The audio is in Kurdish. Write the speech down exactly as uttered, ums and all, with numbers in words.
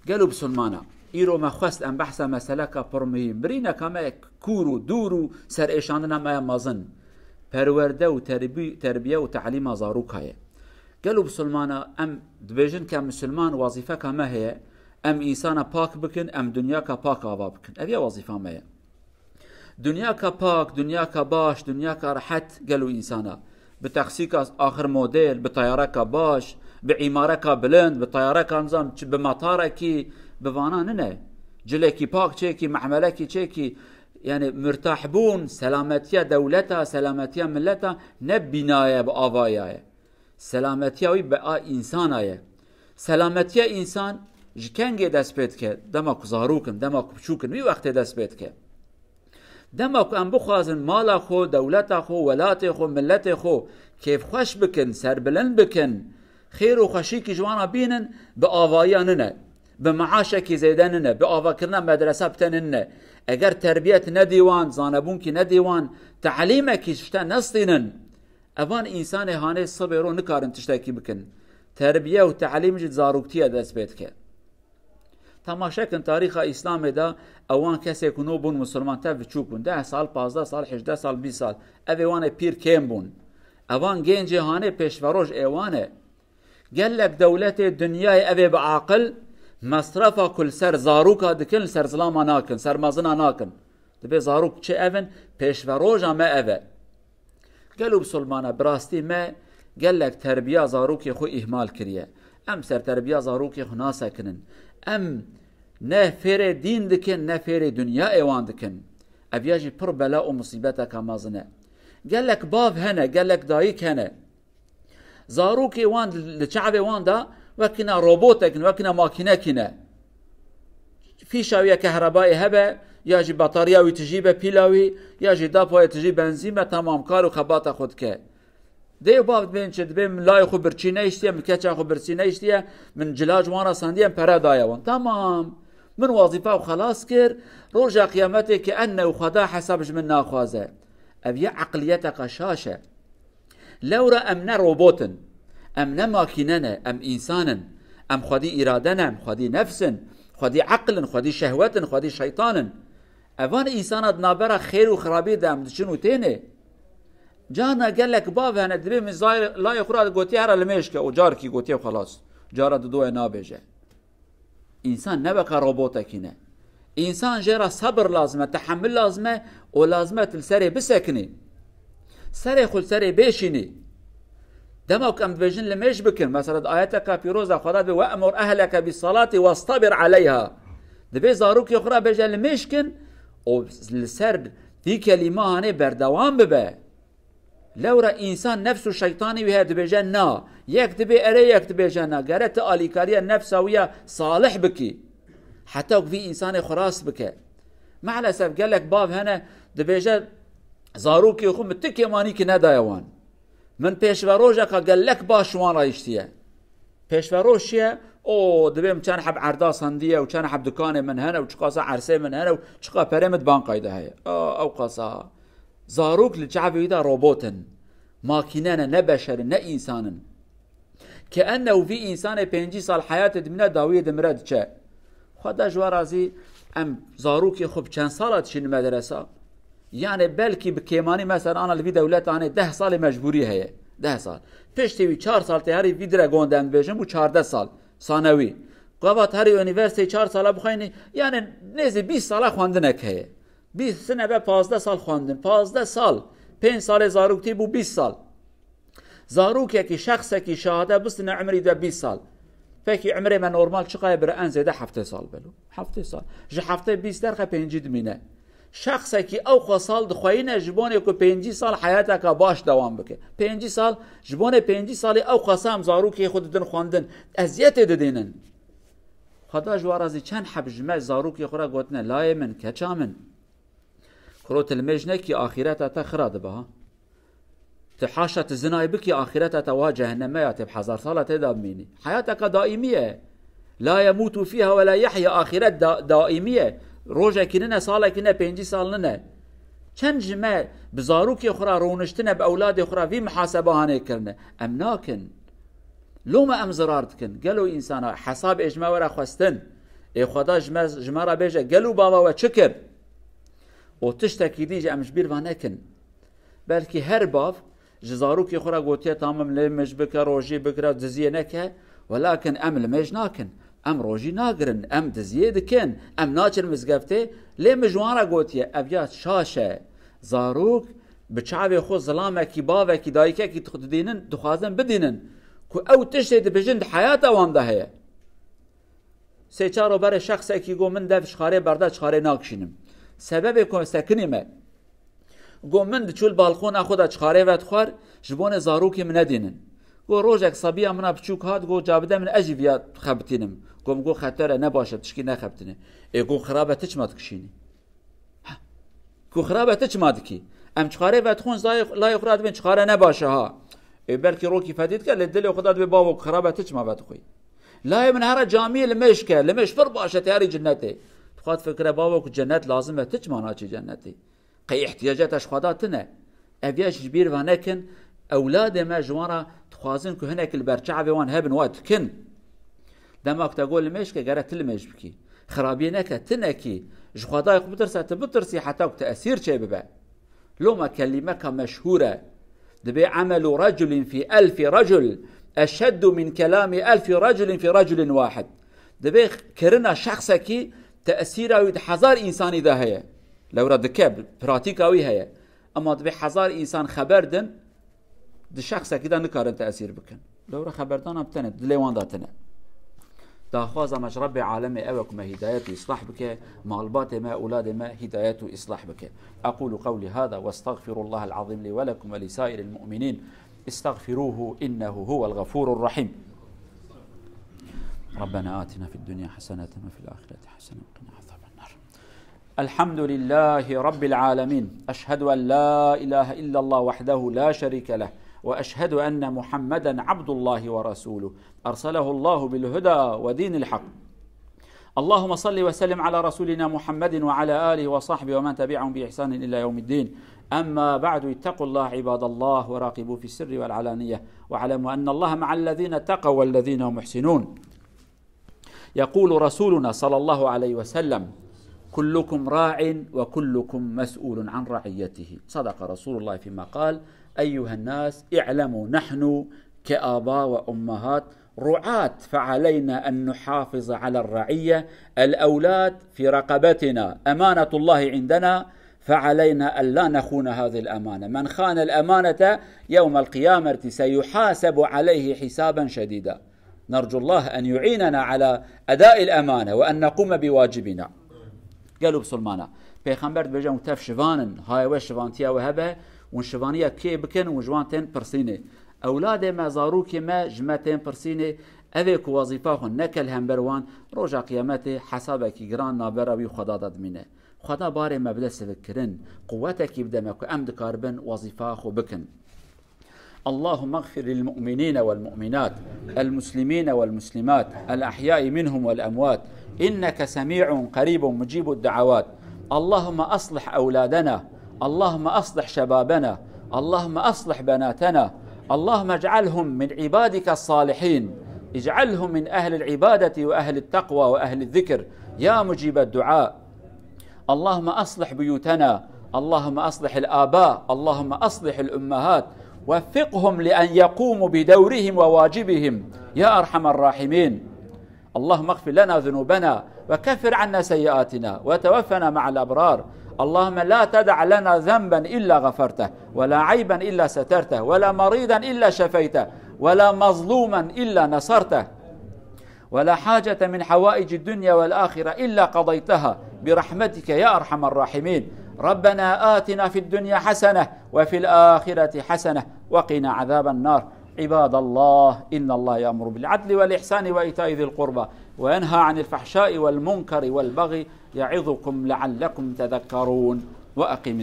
Gelo bisilmana, îro me xwest em behsa meseleka pir muhîm, birîneka me kûr û dûr û serêşandina me ya mezin, perwerde û terbî-, terbiye û telîma zaroka ye. Gelo bisilmana, em dibêjin ke misilman wezîfeka me heye, em însana pak bikin, em dinyaka pak ava bikin. Ev ya wezîfa me ye. Dinyaka pak, dinyaka baş, dinyaka rehet gelo însana. Bi taksîka axir model, bi tayareka baş, bi îmareka bilind, bi tayareka nizam çi, bi matarekî, bi vana nine. Cilekî pak çêkî, mehmelekî çêkî, yani murtahbûn, selametiya dewleta, selametiya milleta ne bînaye bi avayaye. Selametiya wî bi a însana ye. Selametiya însan ji kengê dest pê dike? Dema ku zarok in, dema ku biçûk in, wî wextê dest pê dike. Dema ku em bixwazin mala xwe, dewleta xwe, welatê xwe, miletê xwe kêfxweş bikin, serbilind bikin, xêr û xweşîkî ji wana bînin, bi avayiya nine, bi meaşekî zêde nine, bi avakirina medresa bi te nine. Eger terbiyet nedî wan, zanebûnkî nedî wan, telîmekî ji te nestînin, evan însanê hanê sibê ro nikarin tiştekî bikin. Terbiye û telîm jî di zaroktiye dest pê dike. Temaşe kin, tarîxa Îslamê de ewan kesê ku nû bûn misilman tev biçûk bûn. Deh sal, pazdeh sal, hejdeh sal, bîst sal. Evê wan ê pîr kêm bûn. Evan gencê hanê pêşveroj ê wan e. Gelek dewletê dinyayê evê bi aqil mesrefa ku li ser zaroka dikin, li ser zilama nakin, ser mezina nakin. Dibê zarok çi ev in? Pêşveroja me ev e. Gelo bisilmana, bi rastî me gelek terbiya zarokê xwe îhmal kiriye. Em ser terbiya zarokê xwe nasekinin. Em ne fêrê dîn dikin, ne fêrê dinyayê wan dikin. Ev ya jî pir bela û musîbeteka mezin e. Gelek bav hene, gelek dayik hene. Zarokê wan li çavê wan de wekîna robotek in, wekîna makînekî ne. Fîşa wî ya kehrebayê hebe, ya jî batarya wî tijî be, pîla wî, ya jî dapoyê tijî benzîn be, temam, kar û xebata xwe dike. Dê û bav dibên çi? Dibê min layê xwe birçî nehiştiye, min keça xwe birçî nehiştiye, min cila ji wan re sandiye, min pere daye wan. Temam. Min wezîfa xwe xelas kir. Roja qiyametê ke ennew Xweda hesab ji min naxwaze. Ev ya eqliyeteka şaş e. Lewra em ne robot in. Em ne makîne ne. Em însan in. Em xwedî îrade ne. Em xwedî nefs in. Xwedî eqil in. Xwedî şehwet in. Xwedî şeytan in. Evan însana di navbera xêr û xirabî de em diçin û tênê. Carna gelek bav hene, dibê min zay-, layê xwe re gotiye here limêj ke û carkî gotiye xelas. Cara didoye nabêje. Însan ne weka robotekî ne. Însan jê re sebir lazim e, tehemil lazim e û lazim e tu li serê bisekinî. Serê xwe li serê bêşînî. Dema ku em dibêjin limêj bikin, mesela di ayeteka pîroz de Xweda dibê, "We'mur ehleke bis-salati wastabir aleyha." Dibê zarokê xwe re bêje limêj kin û li ser vî kelîma hanê berdewam bibe. Lewra însan nefs û şeytanî wî heye, dibêje na. Yek dibê erê, yek dibêje na. Gere tu alîkariya nefsa wî ya salih bikî. Heta ku vî însanê xwe rast bike. Maalesef gelek bav hene, dibêje, zarokê xwe min ti kêmanîkî nedaye wan. Min pêşverojeka gelek baş wan re hiştiye. Pêşveroj çi ye? O, dibê min çend heb erda sandiye û çend heb dikanê min hene û çiqasa ersê min hene û çiqa perê min di bankayê de heye. A, ew qasa. Zarok li çavê wî de robot in. Makîne ne, ne beşer in, ne însan in. Ke ennew vî însanê pêncî sal heyatê dimîne, dawiyê dimire diçe. Xweda ji we razî, em zarokê xwe bi çend sala dişînin medresa? Yani belkî bi kêmanî, mesela ana li vî dewletanê deh salê mecbûrî heye. Deh sal. Piştî wî çar sal tê herî vî dire gonde em dibêjin bû çardeh sal. Sanewî. Gavat herî unîversîteyê çar sala bixwînî, yani nêzî bîst sala xwendinek heye. Bîst sine be pazdeh sal xwendin. Pazdeh sal. Pênc salê zaroktî bû bîst sal. Zarokekî, şexsekî şehade bistine, umrî de bîst sal. Pekî umrê me normal çiqa ye bire? En zêde heftê sal belo. Heftê sal. Ji heftê bîst derxe pêncî dimîne. Şexsekî ew xwe sal dixweyîne ji bonê ku pêncî sal heyateka baş dewam bike. Pêncî sal, ji bonê pêncî salî ew xwe sam zarokê xwe didin xwendin. Eziyetê didînin. Xweda ji we razî, çend heb ji me zarokê xwe re gotine, layê min, keça min. Kuro tu limêj nekî, axîreta te xira dibe ha. Tu haşa tu zinayê bikî, axîreta te wa cehenneme ya, tê bi hezar sala tê de bimînî. Heyateka daîmî ye. La yemutu fiha ve la yehya, axîret da-, daîmî ye. Rojekî nine, salekî nine, pêncî sal nine. Çend ji me bi zarokê xwe re rûniştine, bi ewladê xwe re vî muhaseba hanê kirine? Em nakin. Loma em zirar dikin. Gelo însana hesabê ji me were xwestin? Ê Xweda ji me, ji me re bêje, gelo bava we çi kir? Û tiştekî dî jî em ji bîr ve nekin. Belkî her bav ji zarokê xwe re gotiye, tamam, lê mij bike, rojî bigire, diziyê neke. Welakin em li mêj nakin. Em rojî nagirin, em diziyê dikin, em naçin mizgeftê. Lê min ji wan re gotiye, ev ya şaş e. Zarok bi çavê xwe zilamekî, bavekî, dayikekî didînin, dixwazin bidînin ku ew tiştê dibêjin di heyata wan de heye. Sê çar ro berê şexsekî got, min dev çixarê berda, çixarê nakişînim. Sebebê ku sekinî me. Got, min diçû li balxona xwe de çixarê vedixwar, ji bonê zarokê min nedînin. Got, rojek sebiya min a biçûk hat, got, ca bide min, ez jî viya xebitînim. Got, min got, xeter e, ne baş e, tişkî nexebitîne. Ê got, xirab e, tu çima dikişînî? Ku xirab e, tu çima dikî? Em çixarê vedixwin, layê xwe re dibên çixare ne baş e ha. Ê, belkî rokî fedî dike, lê dilê xwe de dibê, bavo, ku xirab e, tu çima vedixwî? Layê min here camiyê li mêj ke, li mêj pir baş e, tê herî cinnetê. Dixwat fikire, bavo, ku cennet lazim e, tu çima naçî cennetê? Qey îhtiyacê te ji Xweda tune. Ev ya jî ji bîr ve nekin, ewladê me ji wan re dixwazin ku hinek li ber çavê wan hebin, wa dikin. Dema ku te got li mêj ke, gere tu li mêj bikî. Xirabiyê neke, tu nekî. Ji Xwedayê xwe bitirse, tu bitirsî heta ku tesîr çê bibe. Loma kelîmeka meşhûr e. Dibê, "Emelu reculin fî elfî recul eşeddu min kelamî elfî reculin fî reculin wahid." Dibê kirina şexsekî tesîra wî di hezar însanî de heye. Lewra dike, pratîka wî heye. Ema dibê hezar însan xeber din, di şexsekî de nikarin tesîr bikin. Lewra xeberdana bi tenê, dilê wan de tune. Daxwaza me ji Rebbê alemê ew e ku me hîdayet û îslah bike, malbatê me, ewladê me hîdayet û îslah bike. أقول قولي هذا وأستغفر الله العظيم لي ولكم ولسائر المؤمنين. استغفروه إنه هو الغفور الرحيم. ربنا آتنا في الدنيا حسنة وفي الآخرة حسنة وقنا عذاب النار. الحمد لله رب العالمين. أشهد أن لا إله إلا الله وحده لا شريك له، وأشهد أن محمدا عبد الله ورسوله، أرسله الله بالهدى ودين الحق. اللهم صل وسلم على رسولنا محمد وعلى آله وصحبه ومن تبعهم بإحسان إلى يوم الدين. أما بعد، اتقوا الله عباد الله، وراقبوه في السر والعلانية، واعلموا أن الله مع الذين اتقوا والذين هم محسنون. يقول رسولنا صلى الله عليه وسلم: "كلكم راع وكلكم مسؤول عن رعيته." صدق رسول الله فيما قال: "أيها الناس، اعلموا، نحن كآباء وأمهات رعاة، فعلينا أن نحافظ على الرعية، الأولاد في رقبتنا، أمانة الله عندنا، فعلينا أن لا نخون هذه الأمانة، من خان الأمانة يوم القيامة سيحاسب عليه حسابا شديدا." نرجو الله أن يعيننا على أداء الأمانة وأن نقوم بواجبنا. Gelo bisilmana. Pêxember dibêje, hûn tev şivan in, haye we şivantiya we hebe, hûn şivaniya kê bikin, hûn ji wan tên pirsînê. Ewladê me, zarokê me ji me tên pirsînê, ev ê ku wezîfa xwe neke li hember wan, roja qiyametê hesabekî giran navbera wî û Xweda de dimîne. Xweda barê me bide sivikkirin, quwetekî bide me ku em dikaribin wezîfa xwe bikin. اللهم اغفر للمؤمنين والمؤمنات، المسلمين والمسلمات، الأحياء منهم والأموات، إنك سميع قريب مجيب الدعوات. اللهم أصلح أولادنا، اللهم أصلح شبابنا، اللهم أصلح بناتنا، اللهم اجعلهم من عبادك الصالحين، اجعلهم من أهل العبادة وأهل التقوى وأهل الذكر يا مجيب الدعاء. اللهم أصلح بيوتنا، اللهم أصلح الآباء، اللهم أصلح الأمهات، وفقهم لأن يقوموا بدورهم وواجبهم يا أرحم الراحمين. اللهم اغفر لنا ذنوبنا وكفر عنا سيئاتنا وتوفنا مع الأبرار. اللهم لا تدع لنا ذنبا إلا غفرته، ولا عيبا إلا سترته، ولا مريضا إلا شفيته، ولا مظلوما إلا نصرته، ولا حاجة من حوائج الدنيا والآخرة إلا قضيتها برحمتك يا أرحم الراحمين. ربنا آتنا في الدنيا حسنة وفي الآخرة حسنة وقنا عذاب النار. عباد الله، إن الله يأمر بالعدل والإحسان وإيتاء ذي القربى وينهى عن الفحشاء والمنكر والبغي يعظكم لعلكم تذكرون. وأقم